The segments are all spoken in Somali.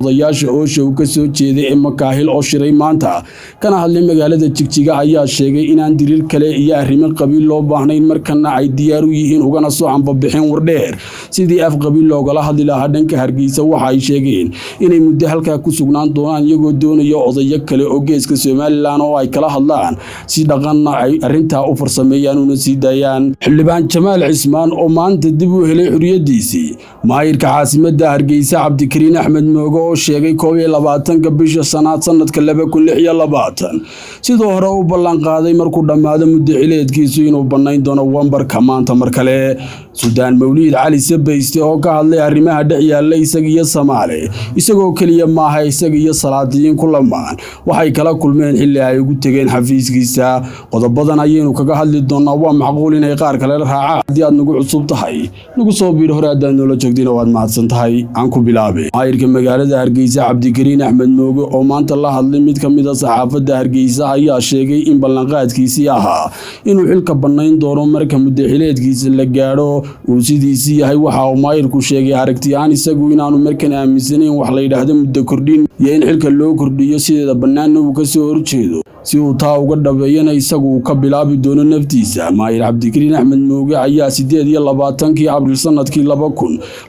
Odayaasha Oosha uu ka soo jeeday ee Makaahil oo shiray maanta kana hadlay magaalada Jigjiga ayaa sheegay inaan diriir kale iyo arrimo qabiil loo baahnayn, markana ay diyaar u yihiin ugana soo ambabixin Wardheer sidii af qabiil loogala hadli lahaa dhanka Hargeysa. Waxa ay sheegeen inay muddo halkaa ku sugnaan doonaan, iyagoo doonaya odayo kale oo geeska Somaliland oo ay kala hadlaan, si dhaqanna ay arrintaa u farsameeyaan una sii daayaan. Xildhibaan Jamaal Cismaan oo maanta dib u helay xuriyaddiisii. Maayirka caasimadda Hargeysa Cabdikariin Axmed Mooge oo sheegay 21-ka bisha shanaad sanadka 2026, sidoo hore u ballanqaaday, markuu dhammaado muddo xileedkiisu inuu bannayn doono wambarka maanta. Mar kale Suldaan Mawliid Cali Sabayste oo ka hadlay arrimaha dhex yaalla isaga iyo Samaale, isagoo keliya maaha, isaga iyo salaadiyiin ku lamaan, waxay kala kulmeen xilli ay ugu tegeen xafiiskiisa. Qodobadan ayaynu kaga hadli doonaa. Waa macquul inay qaar kale raacaan. Haddii aad nagu cusub tahay, nagu soo biir. Hore haddaad noola joogdina, waad mahadsan tahay. Aan ku bilaabay maayirka magaalada Hargeysa Cabdikariin Axmed Mooge oo maanta la hadlay mid ka mid ah saxaafadda Hargeysa ayaa sheegay in ballanqaadkiisii ahaa inuu xilka bannayn doono marka muddaxileedkiisa la gaadho uu sidiisii yahay. Waxa uu maayirku sheegay aragti ahaan isagu inaanu markan aaminsanayn wax la yidhaahdo muddo kordhin iyo in xilka loo kordhiyo, sideeda bannaanna uu ka soo horjeedo, si uu taa uga dhabeeyana isagu uu ka bilaabi doono naftiisa. Maayir Cabdikariin Axmed Mooge ayaa 28-kii Abriil sanadkii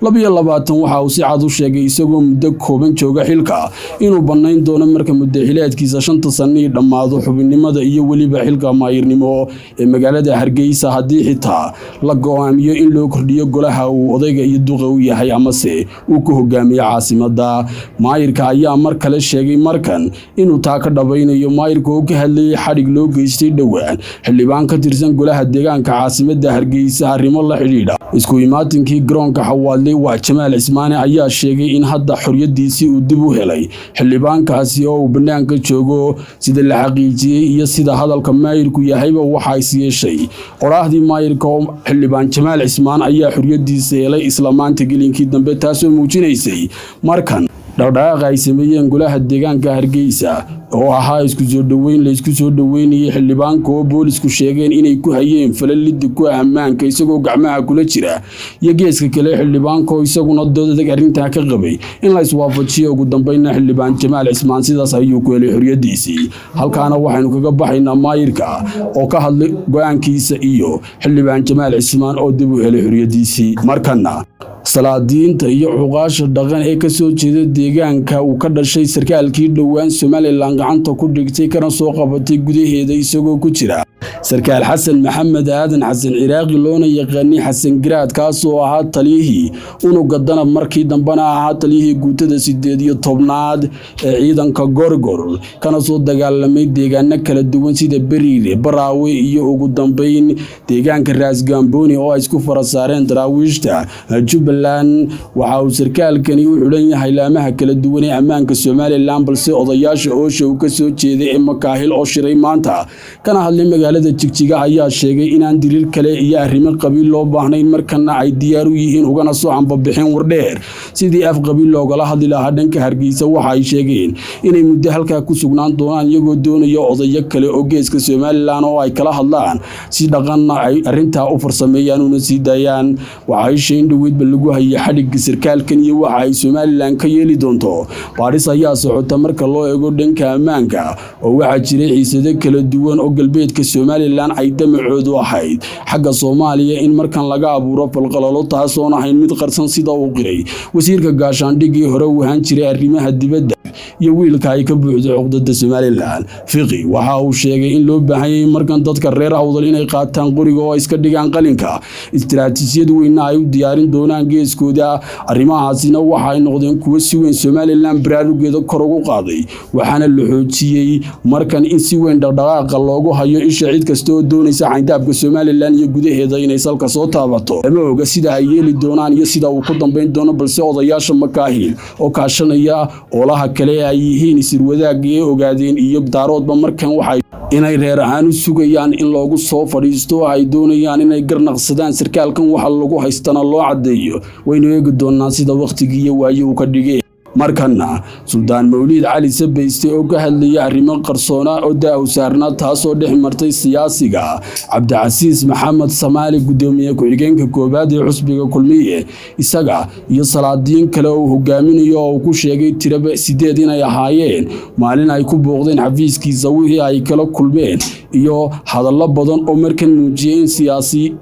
2022 waxa uu si cad u sheegay, isagoo muddo kooban jooga xilka, inuu bannayn doono marka muddaxileedkiisa 5-ta sannii dhammaado xubinnimada iyo weliba xilka maayirnimo ee magaalada Hargeysa, haddii xitaa la go'aamiyo in loo kordhiyo golaha uu odayga iyo duqa u yahay amase uu ku hogaamiyo caasimadda. Maayirka ayaa mar kale sheegay markan inuu taa ka dhabaynayo. Maayirka oo ka hadlayay xadhig loo geystay dhowaan xildhibaan ka tirsan golaha deegaanka caasimadda Hargeysa, arrimo la xidhiidha isku imaatinkii garoonka Xawaadley waa Jamaal Cismaane, ayaa sheegay in hadda xoriyadiisii uu dib u helay xildhibaankaasi oo uu bannaanka joogo. Sida la xaqiijiyey iyo sida hadalka maayirku yahayba, waxaa is yeeshay qoraahdii maayirka oo xildhibaan Jamaal Cismaan ayaa xoriyadiisa helay isla maanta gelinkii dambe, taasoo muujinaysay markan dhaqdhaqaaqa ay sameeyeen golaha deegaanka Hargeysa oo ahaa isku soo dhoweyn laysku soo dhoweynayay xildhibaanka oo boolisku sheegeen inay ku hayeen falal liddi ku ah ammaanka isagoo gacmaha kula jira, iyo geeska kale xildhibaanka oo isaguna dood adag arrintaa ka qabay in la iswaafajiyo. Ugu dambeynna xildhibaan Jamaal Cismaan sidaas ayuu ku helay xoriyadiisii. Halkaana waxaynu kaga baxaynaa maayirka oo ka hadlay go'aankiisa iyo xildhibaan Jamaal Cismaan oo dib u helay xoriyadiisii. Markana salaadiinta iyo cuqaasha dhaqan ee kasoo jeeda deegaanka uu ka dhashay sarkaalkii dhowaan Somaliland gacanta ku dhigtay kana soo qabatay gudaheeda isagoo ku jira, sarkaal Xasan Maxamed Aadan Xasan Ciraaqi, loona yaqaanay Xasan Garaad, kaasoo ahaa taliyihii unuga Danab, markii dambena ahaa taliyihii guutada 18aad ee ciidanka Gorgor, kana soo dagaalamay deegaano kala duwan sida Beriire, Baraawe iyo ugu dambeyn deegaanka Raasgaambooni oo ay isku fara saareen daraawiishta Jubbaland. Waxa uu sarkaalkani u xidhan yahay laamaha kala duwan ee ammaanka Somaliland, balse odayaasha Oosha uu ka soo jeeday ee Makaahil oo shiray maanta kana hadlay magaalada Jigjiga ayaa sheegay inaan diriir kale iyo arrimo qabiil loo baahnayn, markana ay diyaar u yihiin ugana soo ambabixin Wardheer sidii af qabiil loogala hadli lahaa dhanka Hargeysa. Waxa ay sheegeen inay muddo halkaa ku sugnaan doonaan, iyagoo doonaya odayo kale oo geeska Somaliland oo ay kala hadlaan, si dhaqanna ay arrintaa u farsameeyaan una sii daayaan. Waxa ay sheegeen dhoweydba lagu hayay xadhigga sarkaalkan iyo waxa ay Somaliland ka yeeli doonto. Baadhis ayaa socota marka loo eego dhanka ammaanka, oo waxaa jiray xiisado kala duwan oo galbeedka Somaliland ay damacoodu ahayd xagga Soomaaliya in markan laga abuuro falqalalo, taasoon ahayn mid qarsan, sida uu qiray wasiirka gaashaandhiggii hore u ahaan jiray arrimaha dibadda iyo wiilka ay ka buuxdo cuqdada Somaliland, Fiqi. Waxa uu sheegay in loo baahan yahay markan dadka reer Awdal inay qaataan qoriga oo ay iska dhigaan qalinka, istiraatiijiyad weynna ay u diyaarin doonaan geeskooda. Arrimahaasina waxa ay noqdeen kuwo si weyn Somaliland baraarugeeda kor ugu qaaday, waxaana la xoojiyey markan in si weyn dhaqdhaqaaqa loogu hayo isha cid kasta oo doonaysa cayndaabka Somaliland iyo gudaheeda inay salka soo taabato. Lama oga sida ay yeeli doonaan iyo sida uu ku dambayn doono, balse odayaasha Makaahil oo kaashanaya oolaha kale ay yihiin isir wadaagga ee Ogaadeen iyo Daaroodba, markan waxay inay reer ahaan u sugayaan in loogu soo fadhiisto oo ay doonayaan inay garnaqsadaan sarkaalkan, waxa lagu haystana loo caddeeyo. Waynu eegi doonaa sida wakhtigii iyo waaye uu ka dhigay. Markanna Suldaan Mawliid Cali Sabayste oo ka hadlayay arrimo qarsoonaa oo daahu saarnaa, taasoo dhex martay siyaasiga Cabdicasiis Maxamed Samaali, gudoomiye ku-xigeenka koowaad ee xusbiga Kulmiye, isaga iyo salaadiin kale oo uu hogaaminayo oo uu ku sheegay tiraba 8 inay ahaayeen, maalin ay ku booqdeen xafiiskiisa, wixii ay kala kulmeen iyo hadallo badan oo markan muujiyey in siyaasi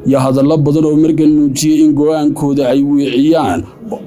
iyo hadallo badan oo markan muujiyey in go'aankooda ay weeciyaan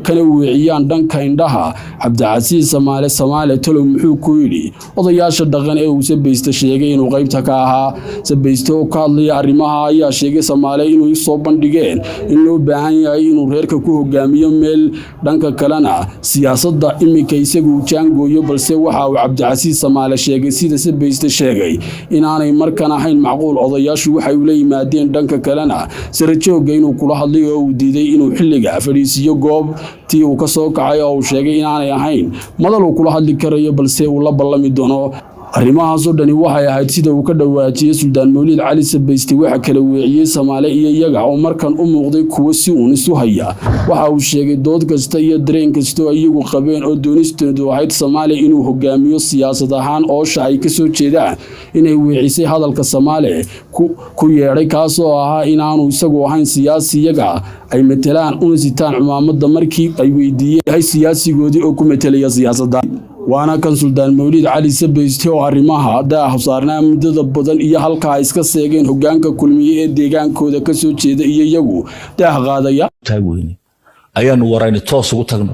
kana weeciyaan dhanka indhaha Cabdicasiis Samaale. Samaale talow muxuu ku yidhi odayaasha dhaqan ee uu Sabayste sheegay inuu qaybta ka ahaa? Sabayste oo ka hadlaya arrimaha ayaa sheegay Samaale inuu soo bandhigeen in loo baahan yahay inuu reerka ku hogaamiyo meel, dhanka kalena siyaasadda iminka isagu uu jaangooyo. Balse waxa uu Cabdicasiis Samaale sheegay, sida Sabayste sheegay, inaanay markan ahayn macquul odayaashu waxay ula yimaadeen, dhanka kalena sarajoogga inuu kula hadlay oo uu diiday inuu xilliga fadhiisiiyo goob tii uu ka soo kacay, oo uu sheegay inaanay ahayn madal uu kula hadli karayo, balse uu la ballami doono. Arrimahaasoo dhani waxay ahayd, sida uu ka dhawaajiyey Suldaan Mawliid Cali Sabayste, waxa kala weeciyey Samaale iyo iyaga oo markan u muuqday kuwo si uun isu haya. Waxa uu sheegay dood kasta iyo dareen kasta oo iyagu qabeen oo doonistoodu ahayd Samaale inuu hogaamiyo siyaasad ahaan oosha ay ka soo jeedaan, inay weecisay hadalka Samaale ku yeedhay, kaasoo ahaa inaanu isagu ahayn siyaasi, iyaga ay matelaan una sitaan cumaamadda, markii ay weydiiyeen siyaasigoodii oo ku metelaya siyaasadda. Waana kan Suldaan Mawliid Cali Sabayste oo arrimaha daah saarnaa muddada badan iyo halka ay iska seegeen hoggaanka Kulmiye ee deegaankooda ka soo jeeda iyo iyagu daah qaadaya. Taagweyne ayaanu warayni toos ugu tagno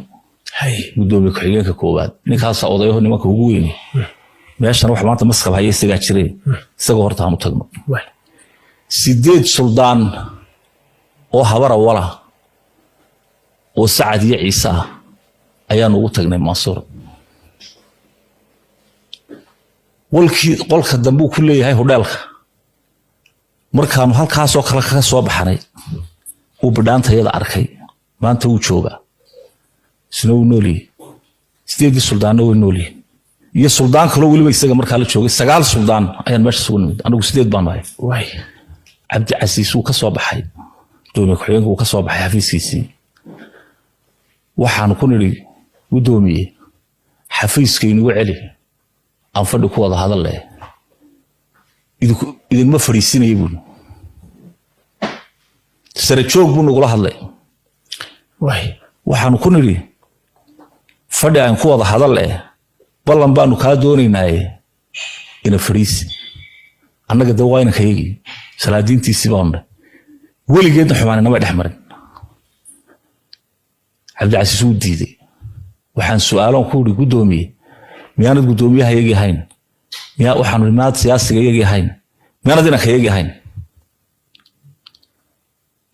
gudoomiye ku-xigeenka koowaad, ninkaasa odayaho nimanka ugu weyne meeshan wax maanta maskab haya isagaa jire, isagoo horta aanu tagno. 8 suldaan oo habara wala oo Sacad iyo Ciise ah ayaanu ugu tagnay Mansuur. Qolkii qolka dambuu ku leeyahay hodheelka. Markaanu halkaasoo kale kaga soo baxnay uu bidhaantayada arkay. Maanta wuu joogaa, isna wuu noolyahay, 8-dii suldaanna way noolyihin iyo suldaan kaloo weliba isaga markaa la joogay. 9 suldaan ayaan meesha isugu nimid, anigu 8 baan nahay. Cabdicasiis wuu ka soo baxay, gudoomiye ku-xigeenka wuu ka soo baxay xafiiskiisii. Waxaanu ku nidhi, "Gudoomiye, xafiiska inugu celi, aan fadhi ku wada hadal leh." "Idinma fadhiisinaya," buuri. Sare joog buu nagula hadlay. Waxaanu ku nidhi, "Fadhi aan ku wada hadal leh, ballan baanu kaa doonaynaaye, ina fadhiisi." Annaga de waa inankayagii, salaadiintiisii baanu nahay, weligeedna xumaan inama dhex marin. Cabdicasiis wuu diiday. Waxaan su'aaloon ku idhi, "Guddoomiye, miyaanad guddoomiyaha yagii ahayn? Miyaa waxaanu miyaad siyaasiga yagii ahayn? Miyaanad inanka yagii ahayn?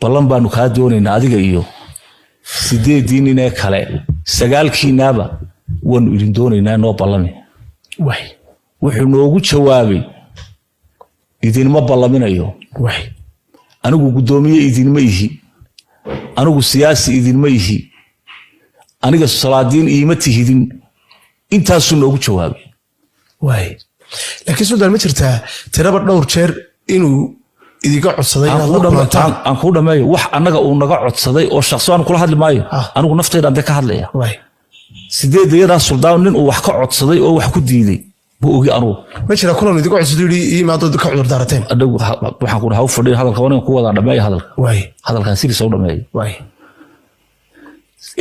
Ballan baanu kaa doonaynaa, adiga iyo 8-dii nin ee kale, 9-kiinaaba waanu idin doonaynaa, noo ballami." Wuxuu noogu jawaabay, "Idinma ballaminayo. Anigu guddoomiye idinma ihi, anigu siyaasi idinma ihi, aniga salaadiin iima tihidin." Intaasuu noogu jawaabay. Waay, laakiin suldaan, ma jirtaa tiraba dhowr jeer inuu idinka codsaday inaad la kulantaan? Aan kuu dhameeyo. Wax annaga uu naga codsaday oo shaqso aan kula hadli maayo. Anigu naftaydan dee ka hadlaya. 8-dayadaa suldaan nin uu wax ka codsaday oo wax ku diiday ma ogi anugu. Ma jira kulan idinka codsaday, yidhi ii imaado, ka cudur daarateen? Anagu waxaan ku ha u fadhiya hadalka, waa ku wadaa. Dhameeya hadalka. Hadalkan sidiisa u dhameeyo.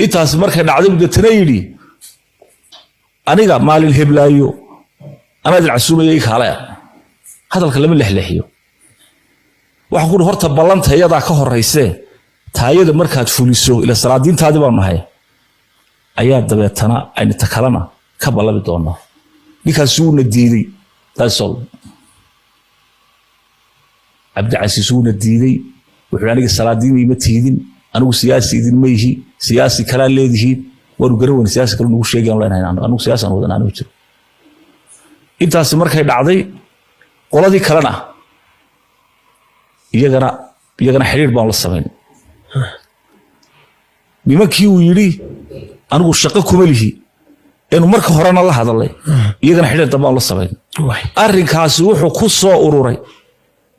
Intaas markay dhacday buu deetana yidhi, "Aniga maalin heblaayo anaa idin casuumaya, ii kaalaya." Hadalka lama lexleexiyo. Waxaan ku uhi, "Horta ballanta iyadaa ka horaysee, taayada markaad fuliso, ila salaadiintaadii baanu nahay, ayaa dabeetana aynu ta kalena ka ballami doonaa." Ninkaasi wuuna diiday. That's all. Cabdicasiis wuuna diiday. Wuxuu, "Aniga salaadiin ima tiidin, anigu siyaasi idinma ihi, siyaasi kalaa leedihiin." Waanu garan weyne siyaasi kale nagu sheegayaan leenahay, anigu siyaasi aan wadan anigu jiro. Intaasi markay dhacday, qoladii kalena iyagana xidhiir baan la samayn. Nimankii uu yidhi anigu shaqo kuma lihi eenu marka horena la hadalay, iyagana xidhiir dambaan la samayn. Arrinkaasi wuxuu ku soo ururay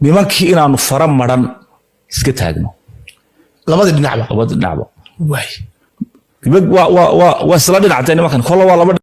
nimankii inaanu fara maran iska taagno. Labadii dhinacba? Labadii dhinacba. Dibad waa isla dhinactay nimankan, kolla waa laba.